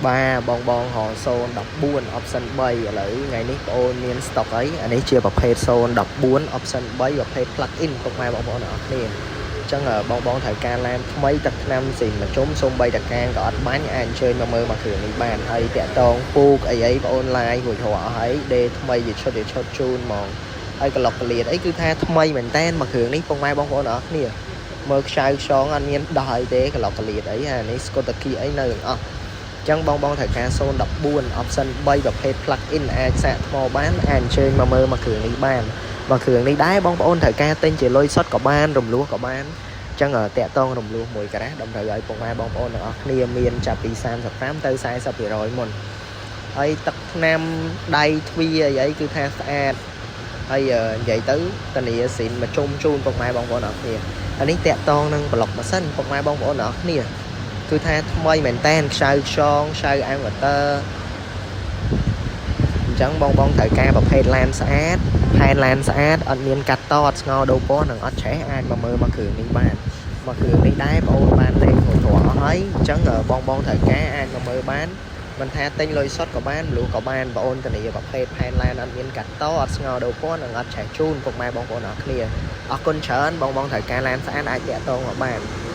បាទបងបងហ014 option 3ឥឡូវថ្ងៃនេះបងអូនមាន stock អីអានេះជាប្រភេទ014 option 3ប្រភេទ plug in ពុកម៉ែបងប្អូនទាំងអស់គ្នាអញ្ចឹងបងបងត្រូវការឡានថ្មីទឹកថ្នាំស៊ីមជុំសូម្បីតកាងក៏អត់បាញ់អាចអញ្ជើញមកមើលមកគ្រឿងនេះបានហើយតាក់តងពូកអីអីបងអូនឡាយរួចរាល់អស់ហើយដេថ្មីជាឈុតជាឈុតជូនហ្មងហើយកឡុកកលៀតអីគឺថាថ្មីមែនតែនមកគ្រឿងនេះពុកម៉ែបងប្អូនទាំងអស់គ្នាមើលខ្ចៅខ្យងអត់មានដោះអីទេកឡុកកលៀតអីអានេះស្កុតតាគីអីនៅទាំងអស់ចឹងបងបងត្រូវការ014 option 3ប្រភេទ plug in អាចសាកថ្មបានអាចអញ្ជើញមកមើលមកគ្រឿងនេះបានមកគ្រឿងនេះដែរបងប្អូនត្រូវការទិញជាលុយសុទ្ធក៏បានរំលោះក៏បានចឹងតាក់តងរំលោះមួយការ៉ាស់តម្រូវឲ្យពុកម៉ែបងប្អូនទាំងអស់គ្នាមានចាប់ពី35ទៅ40%មុនហើយទឹកថ្នាំដៃទ្វារអីអីគឺថាស្អាតហើយនិយាយទៅតានីស៊ីនមកជុំជូនពុកម៉ែបងប្អូនទាំងអស់គ្នាអានេះតាក់តងនឹងប្លុកម៉ាស៊ីនពុកម៉ែបងប្អូនទាំងអស់គ្នាគឺថាថ្មីមែនតែនខ្ចៅខ្យងខ្ចៅអាំងវ៉ាទ័រអញ្ចឹងបងបងត្រូវការប្រភេទឡានស្អាតផែនឡានស្អាតអត់មានកាត់តអត់ស្ងោដូរពណ៌និងអត់ឆេះអាចមកមើលមកគ្រឿងនេះបានមកគ្រឿងនេះដែរបងអូនបានលេខរួចរាល់អស់ហើយអញ្ចឹងបងបងត្រូវការអាចមកមើលបានមិនថាទិញលុយសុទ្ធក៏បានលូក៏បានបងអូនធានាប្រភេទផែនឡានអត់មានកាត់តអត់ស្ងោដូរពណ៌និងអត់ឆេះជូនពុកម៉ែបងប្អូនអរគ្នាអរគុណច្រើនបងបងត្រូវការឡានស្អាតអាចតាក់ទងមកបាន។